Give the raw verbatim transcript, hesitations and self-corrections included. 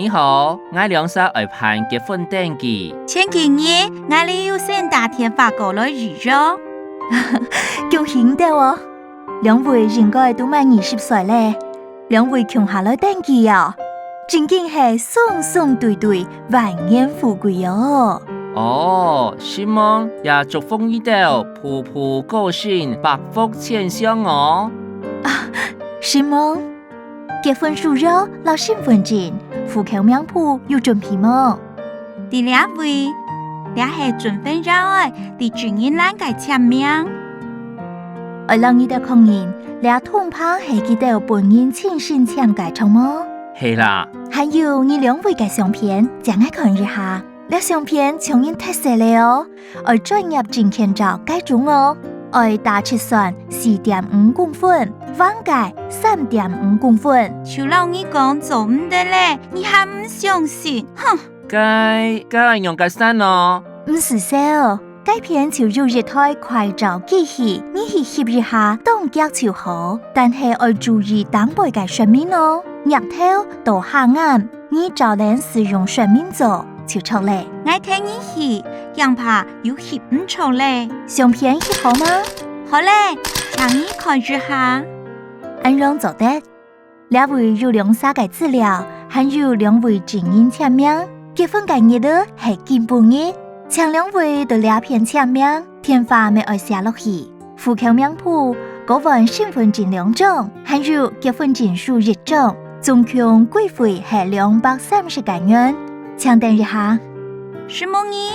你好，𠊎兩儕愛辦結婚登記。前幾日，𠊎俚有先打電話過來預約。恭喜你兜哦！兩位應該都滿二十歲了，兩位共下來登記啊！正經係雙雙對對，萬年富貴哦！哦，承蒙，也祝福你兜步步高升，百福千祥哦！承蒙！ 結婚書約摎身分證、戶口名簿有準備無？在這位，這係準婚要愛在證人欄个簽名。愛摎你兜確認，這通盤係佢兜本人親身簽个，著無？係啦。還有你兩位个相片，借𠊎看一下。 這相片像人忒細了哦，愛專業證件照該種哦，愛打直線四點五公分，橫个三點五公分。就摎你講做毋得了，你還毋相信，哼！該，該愛仰結煞呢？毋使愁，該片就有一台快照機器，你去翕一下，當遽就好，但係愛注意頂背个說明哦，額頭到下頷， 你照等使用說明做就著了。𠊎替你翕，驚怕又翕毋著了。相片翕好嗎？好了，請你看一下。恁樣做得。這位有兩儕个資料，還有兩位證人簽名。結婚个日仔係今晡日，請兩位在這片簽名，電話乜愛寫落去。 戶口名簿、過換身分證兩張，還有結婚證書一張，總共規費係兩百三十個銀。請等一下。承蒙你，